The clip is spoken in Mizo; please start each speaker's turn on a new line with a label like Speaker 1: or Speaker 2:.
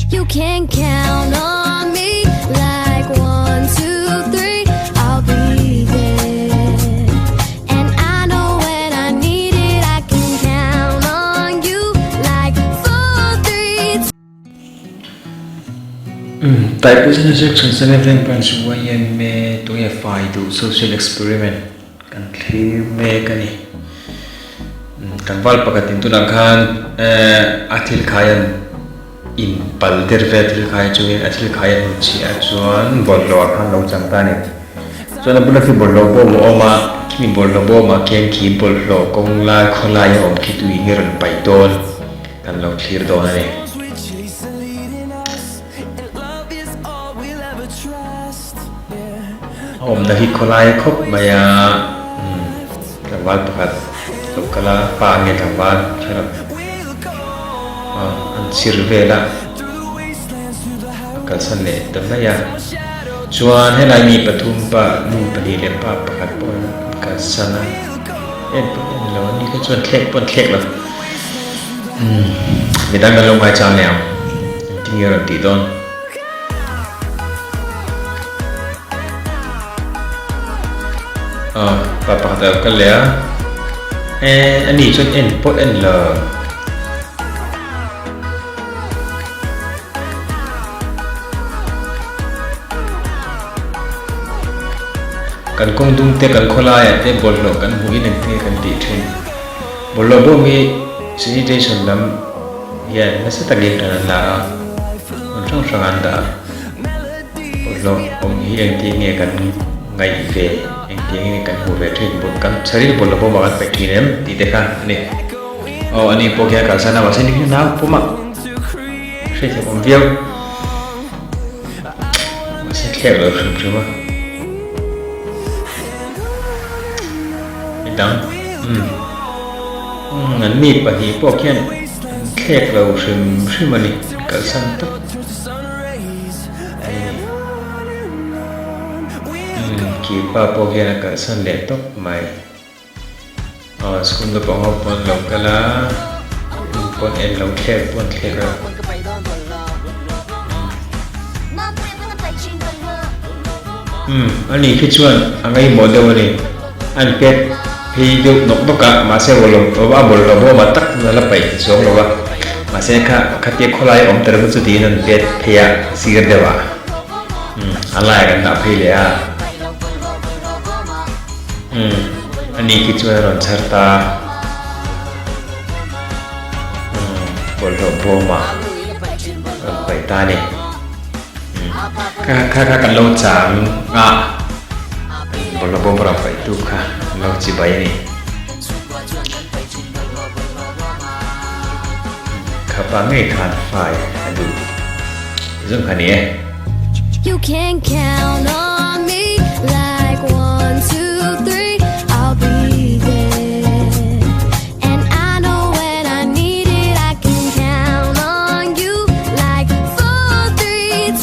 Speaker 1: You can count on me like one, two, three, I'll be there. And I know when I need it, I can count on you like four, three,
Speaker 2: Umm Taipei Section 7 Branch YMA tunge fai duh social experiment kan thlir mek a ni. Tlangval pakhatin tunah khan a thil khai an in pal der vel thil khai chungin a thil khai a hmu chhiah chuan bawlhhlawh ah khan lo chang ta a ni. Chuan a bula khi bawlhhlawh bawm a awm a, khimi bawlhhlawh bawmah khian khi bawlhhlawh kawng lai khawlai a awm khi tui hi rawn paih dawn kan lo thlir dawn a ni. A awmna hi khawlai khawp mai a, tlangval pakhat lo kal a, pa nge tlangval hre lo an chhir vel a, a kalsan leh ta mai a. Chuan helai mi pathum pa nu pahnih leh pa pakhat pawh an kalsan a, en pawh en lo a ni kha chuan thlek pawh an thlek lo. Midang kan lo ngaichang leh ang, engtin nge rawn tih dawn? Aw pa pakhat a lo kal leh a, eh ani chuan en pawh en lo. Kan kawng dung te kan khawlaiah te bawlhhlawh kan hmuhin engtin nge kan tih thin? Bawlhhlawh bawm hi sanitation lam hian nasa takin tan an la a, hmun hrang hrang an dah a. Bawlhhlawh awm hi engtin nge kan ngaih ve, engtin nge kan hmuh ve thin, kan chharin bawlhhlawh bawmah kan paih thin em tih te kha a ni. Aw ani pawh khian a kalsan a, mahse ni hian nau pawm a hriatthiam awm viau. Mahse thlek lo hrim hrim a. Midang umm umm an mi pahnih pawh khian an thlek lo hrim hrim a ni kalsan tawp a ni umm kipa pawh hian a kalsan leh tawp mai aw school naupang ho pawh an lo kal a in pawn en lo thlek pawh an thlek a. Umm ani khi chuan a ngaihmawh deuh a ni. An pet phei deuh nawk nawk a, mahse bawlhhlawh a bawlhhlawh bawm ah tak la paih ti chuang lo a, mahse kha khatia khawlai awm ta ringawt chu tiin an pet phei a sir deuh ah umm a lai ah kan dah phei leh a umm ani khi chuan a rawn chhar ta umm bawlhhlawh bawm ah a rawn paih ta a ni. Kha kha kha kan lo chang a, bawlhhlawh bawm ram paih tu kha an lo chi bai a ni. Kha pa ngei khan fai a duh zawng kha ni e.
Speaker 1: You can count on.